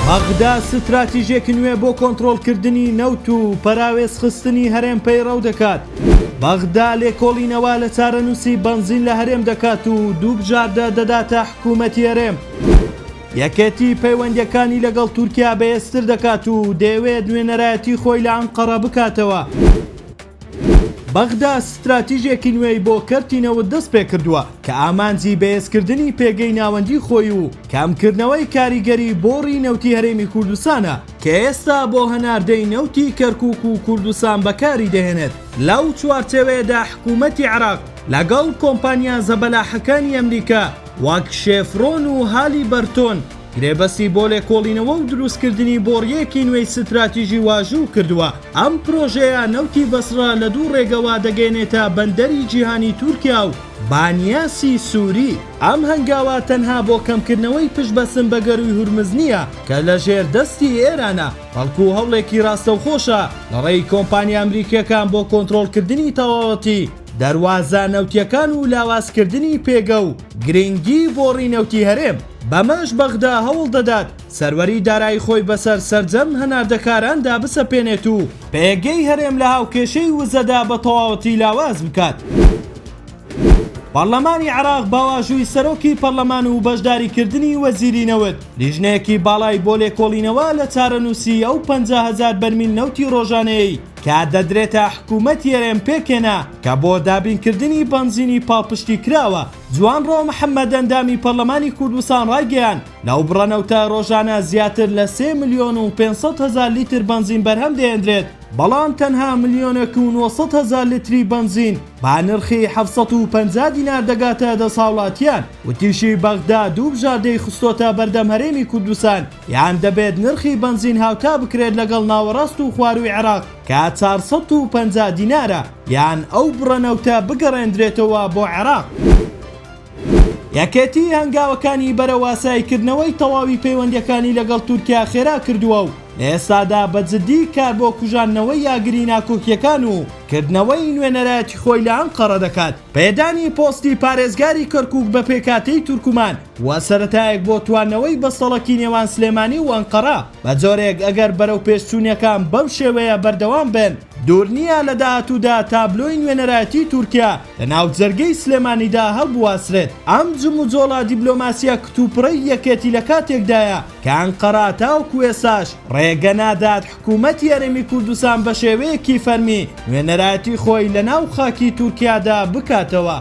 بەغدا ستراتیژێکی نوێ بۆ کۆنترۆڵکردنی نەوت و پەراوێزخستنی هەرێم پەیڕەو دەکات. بەغدا لێکۆڵینەوە لە چارەنووسی بەنزین لە هەرێم دەکات و دوو بژاردە دەداتە حکوومەتی هەرێم. یەکێتی پەیوەندییەکانی لەگەڵ تورکیا بەهێزتر دەکات و دەیەوێت نوێنەرایەتی خۆی لە ئەنقەرە بکاتەوە. بەغدا ستراتیژێکی نوێی بۆ کەرتی نەوت دەستپێکردووە کە ئامانجی بەهێزکردنی پێگەی ناوەندی خۆی و کەمکردنەوەی کاریگەری بۆڕی نەوتی هەرێمی کوردستانە کە ئێستا بۆ هەناردەی نەوتی کەرکوک و کوردستان بەکاری دەهێنێت. لەو چوارچێوەیەدا حکومەتی عێراق لەگەڵ کۆمپانیا زەبەلاحەکانی ئەمریکا وەک شێفرۆن و هالیبەرتۆن گرێبەستی بۆ لێکۆڵینەوە و دروستکردنی بۆڕییەکی نوێی ستراتیژی واژوو کردووە. ئەم پرۆژەیە نەوتی بەسڕە لە دوو ڕێگەوە دەگەیەنێتە بەندەری جیهانی تورکیا و بانیاسی سوری. ئەم هەنگاوە تەنها بۆ کەمکردنەوەی پشتبەستن بە گەرووی هورمز نییە کە لەژێر دەستی ئێرانە، بەڵکو هەوڵێکی ڕاستەوخۆشە لەڕێی کۆمپانیا ئەمریکییەکان بۆ کۆنترۆڵکردنی تەواوەتی دەروازە نەوتییەکان و لاوازکردنی پێگە و گرنگی بۆڕی نەوتی هەرێم. بەمەش بەغدا هەوڵ دەدات سەروەری دارایی خۆی بەسەر سەرجەم هەناردەکاراندا بسەپێنێت و پێگەی هەرێم لە هاوکێشەی وزەدا بە تەواوەتی لاواز بکات. پەرلەمانی عێراق بە واژووی سەرۆکی پەرلەمان و بەشداریکردنی وەزیری نەوت، لیژنەیەکی باڵای بۆ لێکۆڵینەوە لە چارەنووسی ئەو 50,000 بەرمیل نەوتی ڕۆژانەیەی کە دەدرێتە حکوومەتی هەرێم پێکهێنا کە بۆ دابینکردنی بەنزینی پاڵپشتی کراوە. جوانڕۆ محەمەد ئەندامی پەرلەمانی کوردستان ڕایگەیاند، لەو بڕە نەوتە ڕۆژانە زیاتر لە سێ ملیۆن و 500 هەزار لیتر بەنزین بەرهەم دەهێندرێت، بەڵام تەنها ملیۆنێک و 900 هەزار لیتری بەنزین بە نرخی 750 دینار دەگاتە دەست هاوڵاتیان. وتیشی، بەغدا دوو بژاردەی خستۆتە بەردەم هەرێمی کوردستان، یان دەبێت نرخی بەنزین هاوتا بکرێت لەگەڵ ناوەڕاست و خوارووی عێراق کە 450 دینارە، یان ئەو بڕە نەوتە بگەڕێندرێتەوە بۆ عێراق. یەکێتی هەنگاوەکانی بەرەو ئاساییکردنەوەی تەواوی پەیوەندییەکانی لەگەڵ تورکیا خێرا کردووە و لە ئێستادا بە جددی کار بۆ کوژاندنەوەی ئاگری ناکۆکییەکان و کردنەوەی نوێنەرایەتی خۆی لە ئەنقەرە دەکات. پێدانی پۆستی پارێزگاری کەرکوک بە پێکهاتەی تورکمان و سەرەتایەک بۆ تواندنەوەی بەستەڵەکی نێوان سلێمانی و ئەنقەرە، بە جۆرێک ئەگەر بەرەوپێشچوونەکان بەم شێوەیە بەردەوام بن، دوور نییە لە داهاتوودا تابلۆی نوێنەرایەتی تورکیا لە ناو جەرگەی سلێمانیدا هەڵبواسرێت. ئەم جموجۆڵە دیبلۆماسییە کتوپڕەی یەکێتی لە کاتێکدایە کە ئەنقەرە تاوەکو ئێستاش ڕێگە نادات حکوومەتی هەرێمی کوردستان بە شێوەیەکی فەرمی نوێنەرایەتی خۆی لە ناو خاکی تورکیادا بکاتەوە.